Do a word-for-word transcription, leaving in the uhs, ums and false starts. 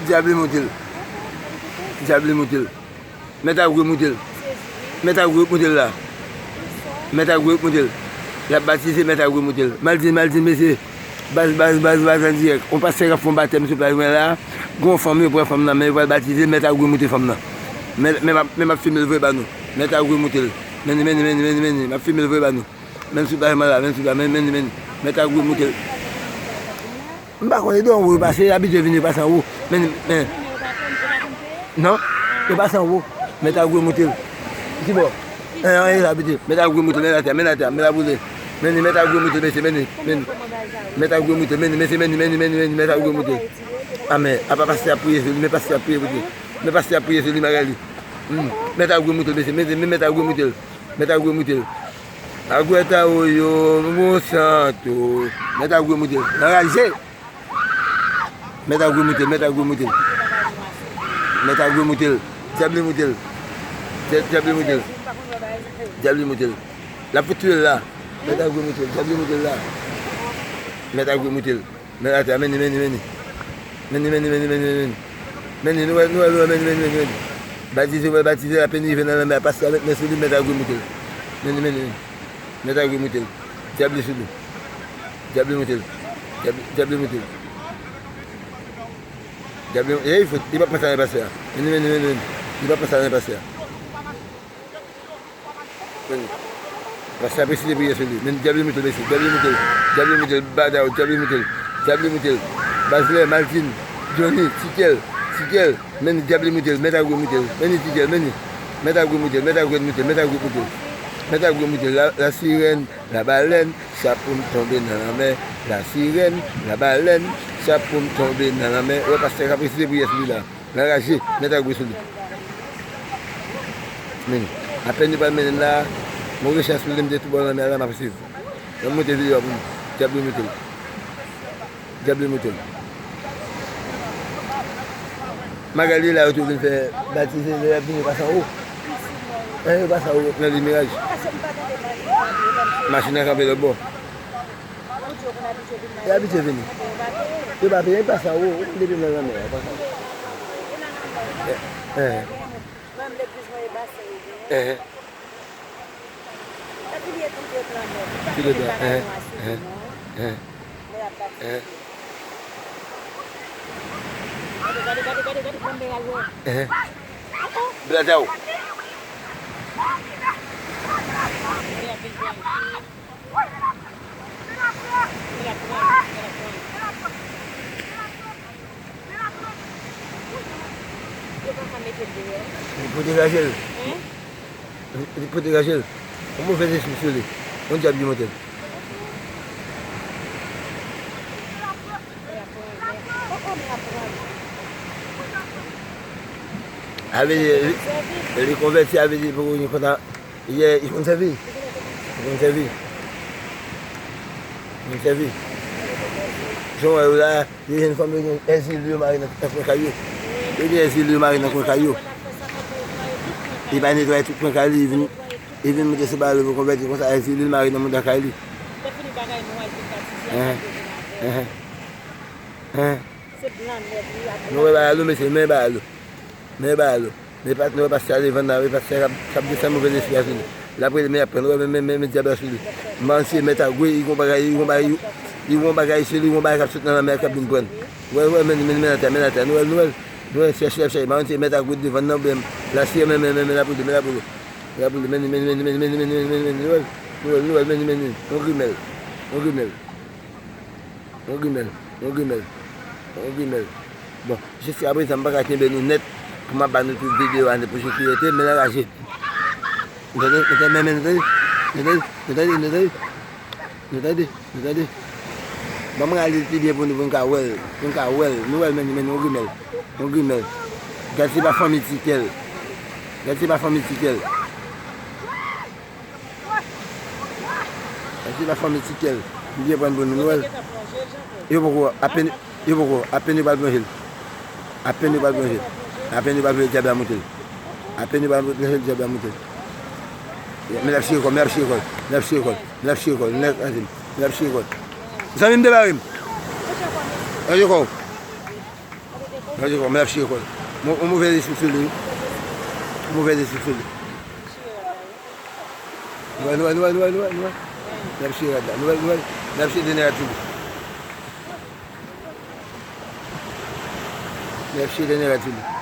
Dyab li moute l. Dyab li moute l. Mèt Agwe moute l. Mèt Agwe moute l la. Mèt Agwe moute l. L ap batize, Mèt Agwe moute l. Maldin, Maldin, mesye. Baz, baz, baz, baz an dirèk. On pastè k ap fè on batèm sou plaj mwen la. Gon fanm, yo pran fanm nan, men yo pral batize, Mèt Agwe moute fanm nan. Men, men m ap, men m ap filme l voye ba nou. Mèt Agwe moute l. Men, men, men, men, men, men, m ap filme l voye ba nou. Menm sou plaj mwen la, menm sou plaj, men, men, men, Mèt Agwe moute l. M pa konn, e de anwo yo pase, abitye vini pase anwo. Men, men. Non, yo pase anwo. Mèt Agwe moute l. Ki bò? Eh, eh, abitye. Mèt Agwe moute l, men atè, men atè, men la boule. Men, men, Mèt Agwe moute l, mesye, men, men. Mèt Agwe moute l, men, mesye, men, men, men, men, Mèt Agwe moute l. Amèn. Apa pastè ap priye sou li, men pastè ap priye pou li. Men pastè ap priye sou li, Magali. Hmm. Mèt Agwe moute l, mesye, men, men, Mèt Agwe moute l. Mèt Agwe moute l. Agwe ta oyo, bon santo. Mèt Agwe moute l. Anraje! Mèt Agwe moute l, Mèt Agwe moute l. Mèt Agwe moute l. Dyab li moute l. Dya-, dyab li moute l. Dyab li moute l. L ap fout touye l la. Mèt Agwe moute l, dyab li moute l la. Mèt Agwe moute l. Men atè, men li, men li, men li. Men li, men li, men li, men li, men li. Men li, nou wè, nou wè, nou wè, men li, men li, men li, men li. Batize, wè, batize, apèn rive nan lanmè a, pastè a met men sou li, Mèt Agwe moute l. Men li, men li, men li. Mèt Agwe moute l. Dyab li sou li. Dyab li moute l. Dyab, dyab li moute l. Dyab li, ey, fout, li p ap pran sa nan pastè a. Men li, men li, men li, men li. Li p ap pran sa nan pastè a. Men, pastè a presize priyè sou li. Men dyab li moute l, mesye. Dyab li moute l. Dyab li moute l. Badaw, dyab li moute l. Dyab li moute l. Bazlè, Maltin, Johnny, Tikèl, Tikèl. Men dyab li moute l. Mèt Agwe moute l. Men li Tikèl, men li. Mèt Agwe moute l. Mèt Agwe moute l. Mèt Agwe moute l. Mèt Agwe moute l. La, la sirèn, la balèn, sa pou m tonbe nan lanmè. La sirèn, la balèn, sa pou m tonbe nan lanmè. Wè, pastè a presize priyè sou li la. L anraje, Mèt Agwe sou li. Men, apèn yo pral mennen l la, mwen rechèch sou li, m te tou bò lanmè a la, m ap swiv. Mwen monte videyo a pou nou. Dyab li moute l. Dyab li moute l. Magali la, yo tou vin fè batize, lè y ap vini, yo pase anwo. Hein, yo pase anwo, nan li miraj. Machin nan kanpe lòt bò. Yo abitye vini. Yo pa peye, yo pase anwo, ou depi nan lanmè a, yo pase anwo. Eh, eh. Eh, eh. Tout le tan, eh, eh, eh. Eh. Blazaw. Li pote Rachel. Li, li pote Rachel. Yon move lespri sou li. Yon dyab ki monte l. A vle di, li, li konvèti, a vle di, poko gen kontan. Yè, li konn sèvi. Li konn sèvi. Li konn sèvi. Jan w wè yo la, yo jwenn fanm yo gen èzil yo mare nan, nan kwen kay yo. Yo gen èzil yo mare nan kwen kay yo. Li pa netwaye tout kwen kay li, li vin, li vin moute sou bal pou konvèti konsa, èzil li mare nan mouda kay li. Hein, hein, hein. Nou wè bagay yo, mesye, men bagay yo. Men bagay yo. Men pa, nou wè pastè a devan nan, wè pastè k ap, k ap desann move lespri a sou li. L ap rele, men y ap pran, nou wè, men, men, men, men dyab la sou li. Manti, Mèt Agwe, li gon bagay, li gon bagay, li gon bagay sou li, li gon bagay k ap sot nan lanmè a k ap vin pran. Wè, wè, men, men, men atè, men atè, nou wè, nou wè, nou wè, chèche, chèche, manti, Mèt Agwe devan nan, oubyen, la siyè, men, men, men, men, l ap rele, men l ap rele. L ap rele, men, men, nou wè, nou wè, men, men, men, yon grimèl, yon grimèl. Yon grimèl, yon grimèl, yon grimèl. Bon, jiskaprezan, m pa ka kenbe nou nèt pou m ap ba nou tout videyo a nèt pou sekirite, men l anraje. Nou tande, nou tande, men, men, nou tande, nou tande, nou tande, nou tande, nou tande, nou tande. Ban m rale l pi byen pou nou, pou n ka wè l, pou n ka wè l. Nou wè l, men, men, yon grimèl, yon grimèl. Gad se pa fanmi Tikèl. Gad se pa fanmi Tikèl. Èske la fanmi Tikèl, m byen pran pou nou, nou wè l. Yo poko, apèn, yo poko, apèn yo pral plonje l. Apèn yo pral plonje l. Apèn yo pral plonje l, dyab la moute l. Apèn yo pral plonje l, dyab la moute l. Men l ap chire kò l, men l ap chire kò l, men l ap chire kò l, men l ap chire kò l, men l ap chire kò l. Zanmi m, debare m. Ranje kò w. Gade kòman l ap chire kò l. Mo- Yon movèz espri sou li, wi. Movèz espri sou li. Nou wè, nou wè, nou wè, nou wè, nou wè, nou wè. L ap chire rad la. Nou wè, nou wè. L ap chire dènye rad sou li. L ap chire dènye rad sou li.